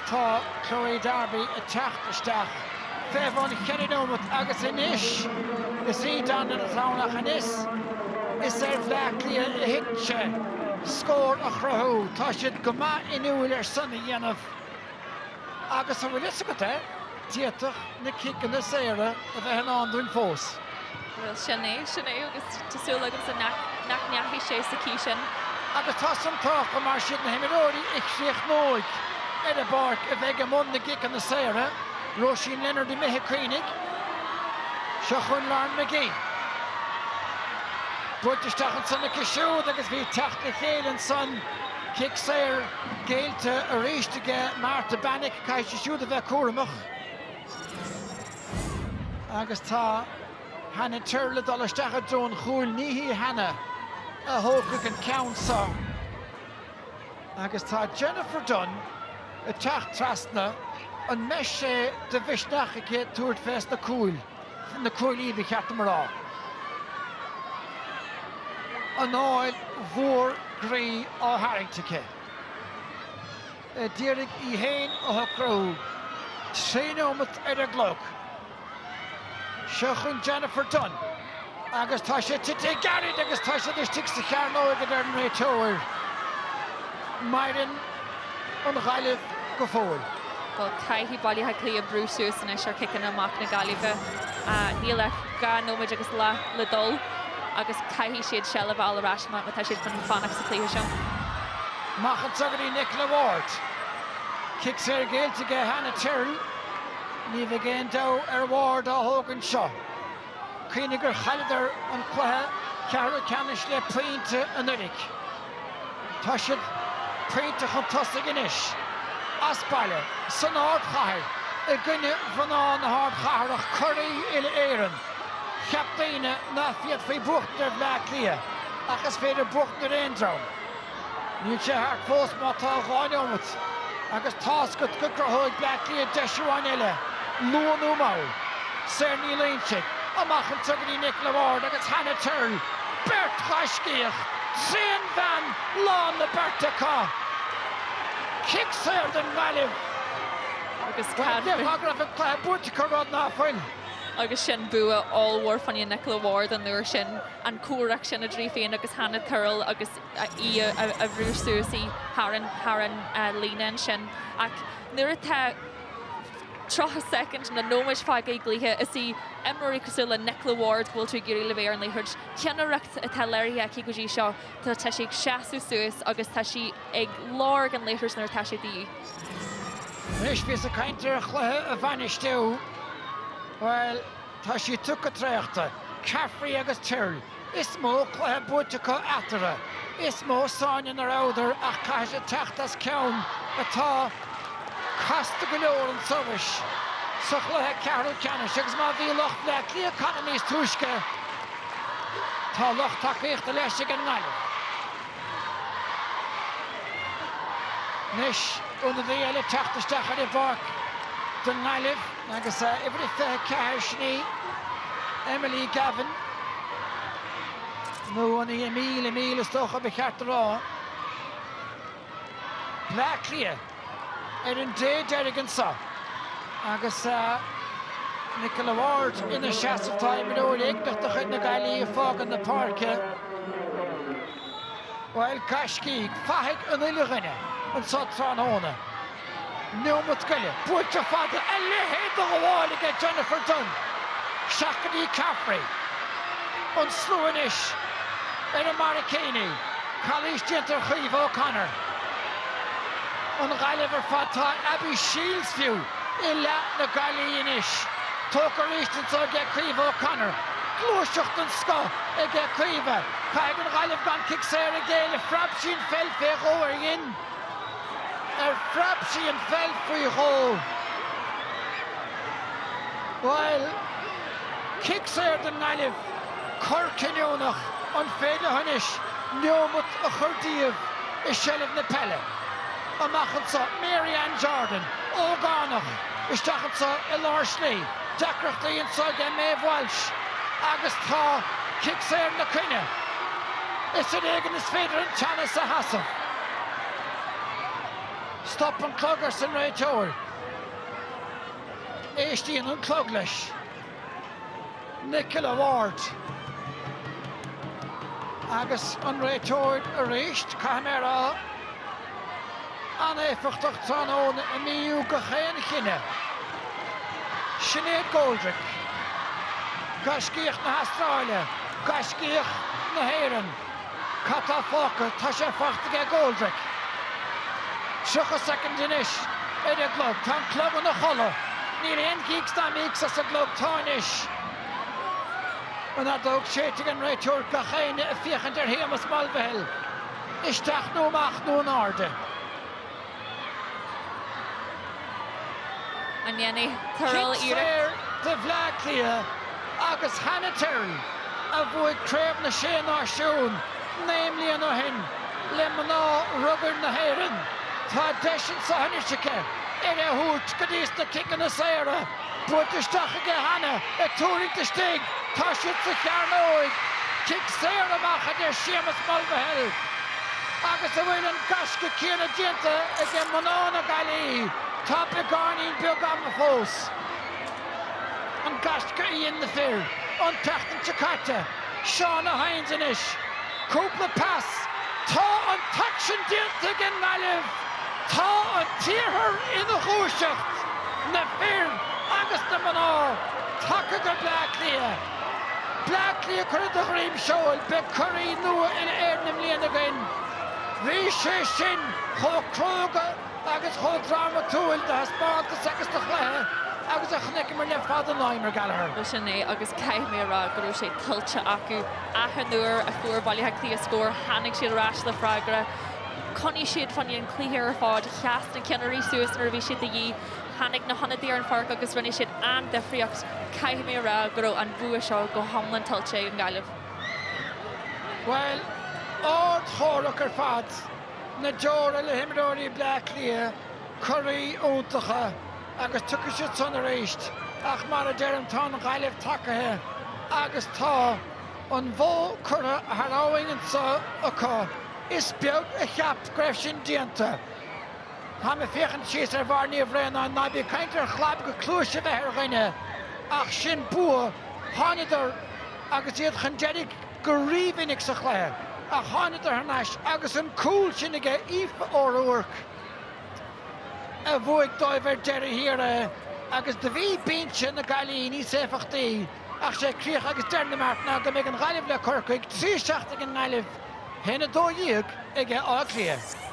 Tá Chloe Darby ag teacht isteach fé bhun cheithre nóimeat agus anois is í Donnellan atá ann ach anois is ar Bhleá Cliath a thiteann sé scór a chruthú. Tá siad go maith inniúil ar san a dhéanamh agus an bhfuil fhios agat é, d'fhéadfadh na ciceanna saora a bheith i ndán dúinn fós. Bhuel, sin é, sin é, agus tá súil agamsa nach, nach ndeachaigh sé sa chaoi sin. Agus tá san tábhachtach mar siad na himreoirí a chríochnóidh ar an bpáirc a bheidh i mbun na gciceanna saora, Róisín Leonard imithe, cuimhnigh. Seo chugainn Lauren McGee. Buailte isteach ansan aici siúd agus bhí teacht le chéile ansan. Cic saor géillte arís aige Marta Bannick, caithfidh sí siúd a bheith cúramach. Agus tá Hannah Tyrrell ag dul isteach i dtreo an chúil. Ní hí Hannah a thógfaidh an ceann seo. Agus tá Jennifer Dunne ag teacht trasna. An mbeidh sé de mhisneach aici tabhairt fés na cúil, na cuaillí ba cheart dom a rá. Anáil mhór groí á tharraingt aici. D'iarraidh í féin a shocrú. 3 nóimeat ar an gclog. Seo chugainn Jennifer Dunne agus tá sé tite gairid agus tá siad istigh sa chearnóg a deir an réiteoir. Maireann an Ghaillimh go fóill. Bhuel, caithfidh Baile Átha Cliath brú suas anois ar chiceanna amach na Gaillimhe. Níl ach 2 nóiméad agus leath le dul agus caithfidh siad seilbh a fháil ar ais má tá siad chun fanacht sa chluiche seo. Amach anseo go dtí Nicola Ward. Cic saor géillte aige Hannah Tyrrell. Ní bheidh aon dabht ar Ward á thógaint seo. Cuimhnigh gur chailleadar an cluiche ceathrú ceannais le pointe anuraidh. Tá siad pointe chun tosaigh anois, as baile, san ardchathair, i gcoinne mhná na hardchathrach, curaí uile-Éireann. Cheap daoine nach bhféadfaí buachtaint ar Bhleá Cliath, ach is féidir buachtaint ar aon dream. Níl sé thart fós má tá 2 neomat agus tá's agat go gcruthóidh Bleá Cliath deis amháin eile, luath nó mall. Saor Ní Loingsigh, amach anseo go dtí Nicola Ward agus Hannah Tyrrell, beirt ghaiscíoch, tréanbhean lán na beirte acu. Cic saor don nGaillimh. Agus cad. Déarfá go raibh an cluiche buaite acu rud ná fuil. Agus sin bua ollmhór fá choinne Nicola Ward an uair sin, an comhrac sin idir í féin agus Hannah Tyrrell agus í a bhrú suas í thar an líne ansin. Ach nuair atá 30 soicind nó nóiméad fágtha i gcluiche, is í imreoirí cosúil le Nicola Ward go bhfuil tú ag iarraidh le bheith ar an liathróid. Ceannaireacht atá léirithe aici go dtí seo, tá sí ag seasamh suas agus tá sí ag lorg an liathróid nuair atá sé de dhíth. Anois bhíos ag caint ar chluiche a bhainistiú. Bhuel, tá sí tugtha traochta. Caffrey agus Tyrrell, is mó cluiche buaite acu eatarthu. Is mó sáinn ina rabhadar ach caithfidh siad teacht as ceann atá casta go leor anso anois sa chluiche ceathrú ceannais agus má bhí lucht Bhleá Cliath ag canadh níos túisce, tá lucht tacaíochta leis ag an nGaillimh. Anois ionadaí eile ag teacht isteach ar an bpáirc don nGaillimh agus uimhir a 24, sin í Emily Gavin, nó an í Emile, Emile is dócha ba cheart a rá. Bleá Cliath. ar an dé deiridh anseo agus Nicola Ward ina seasamh. Tá imreoir éigeanach de chuid na Gaillimhe ag fágáil na páirce. Bhuel, gaiscígh, fathaigh an uile dhuine anseo tráthnóna. Neomat goile, buailte fada, a leithéid de ghabháil aige Jennifer Dunne. Isteach go dtí Caffrey. An slua anois ar a mbarraicíní. Calaois déanta ar Chaoimhe O'Connor. An Ghaillimh ar fad, tá Abby Shiels fiú i leath na Gaillimhe anois. Tógtha arís anseo aige Caoimhe O'Connor. Gluaiseacht den scoth aige Caoimhe. Caithfidh an Ghaillimh gan cic saor a ghéilleadh. Phreab sí an pheil fé dhó ar dhein. Ar phreab sí an pheil faoi dhó? Bhuel, cic saor don nGaillimh. Cor cinniúnach, an féidir leo anois neomat a chur díobh i seilbh na peile? Amach anseo, Mary Ann Jordan, ógánach, isteach anseo i lár slí. Deacrachtaí anseo aige Maeve Walsh agus tá cic saor ina coinne. Is ar éigean is féidir an teannas a sheasamh. Stop an clog arsa an réiteoir. Éistíonn an clog leis. Nicola Ward. Agus an réiteoir arís, caithfidh mé a rá, an-éifeachtach tráthnóna ag míniú gach aon chinneadh. Sinéad Goldrick, gaiscíoch na hAstráile, gaiscíoch na hÉireann. Cad tá fágtha? Tá sé faighte aige Goldrick. 30 soicind anois ar an gclog. Tá an clog ina chodladh. Níl aon ghíocs ná míocs as an gclog. Tá anois. An fheadóg séidte ag an réiteoir, gach éinne ag féachaint ar Shéamus Mulvihill. Isteach nó amach nó in airde. An ndéanfaidh Tyrrell Cic iarracht? saor do Bhleá Cliath agus Hannah Tyrrell a bhuaigh Craobh na Sé Náisiún 9 mbliana ó shin le mná rugair na hÉireann. Tá deis anseo anois aici ar é a thabhairt go dtí sna ciceanna saora. Buailte isteach aige Hannah, ag tuarraingt istigh, tá siad sa chearnóig. Cic saor amach a deir Séamus Mulvihill. Agus an bhfuil an gaisce céanna déanta aige mná na Gaillimhe, tá beagáinín beag ama fós. An gaisce a dhein na fir an tseachtain seo caite. Shauna Hynes anois. Cúpla pas. Tá an t-aicsean déanta ag an nGaillimh! Tá an t-iarthar ina dhúiseacht, na fir agus na mná tagtha go Bleá Cliath. Bleá Cliath curtha de dhroim seoil, beidh curaí nua uile-Éireann i mbliana againn. Bhí sé sin chomh cróga agus chomh drámatúil de thaispeántas agus de chluiche agus a chonaiceamar le fada an lá, Eimear Gallagher. Bhuel sin é agus caithfidh mé a rá go raibh sé tuillte acu. Achan uair a fuair Baile Átha Cliath scór tháinig siad ar ais le freagra. Choinnigh siad fá choinne an cluiche ar fad, sheas na ceannairí suas nuair a bhí siad de dhíth, tháinig na hionadaithe ar an pháirc agus rinne siad an-difríocht. Caithfidh mé a rá go raibh an bua seo go hiomlán tuillte ag an nGaillimh. Bhuel, ardchomhrac ar fad, na deora le himreoirí Bleá Cliath, curaí iontacha agus tiocfaidh siad san arís ach mar a deirim tá an Ghaillimh tagaithe agus tá an bhó curtha thar abhainn anso acu. Is beag a cheap go raibh sin déanta. Táim ag féachaint síos ar bharr Naomh Bhréanainn, ná bí ag caint ar chlab go cluais a bheith ar dhuine, ach sin bua. Thánadar agus iad chun deiridh go rímhinic sa chluiche, ach thánadar thar n-ais agus an cúl sin aige Aoife O'Rourke a bhuaigh dóibh ar deireadh thiar é agus do bhí binse na Gaillimhe níos éifeachtaí. Ach sé críoch agus deireadh na mbeart ná go mbeidh an Ghaillimh le Corcaigh, 3-7 ag an nGaillimh, 1-12 aige Áth Cliath.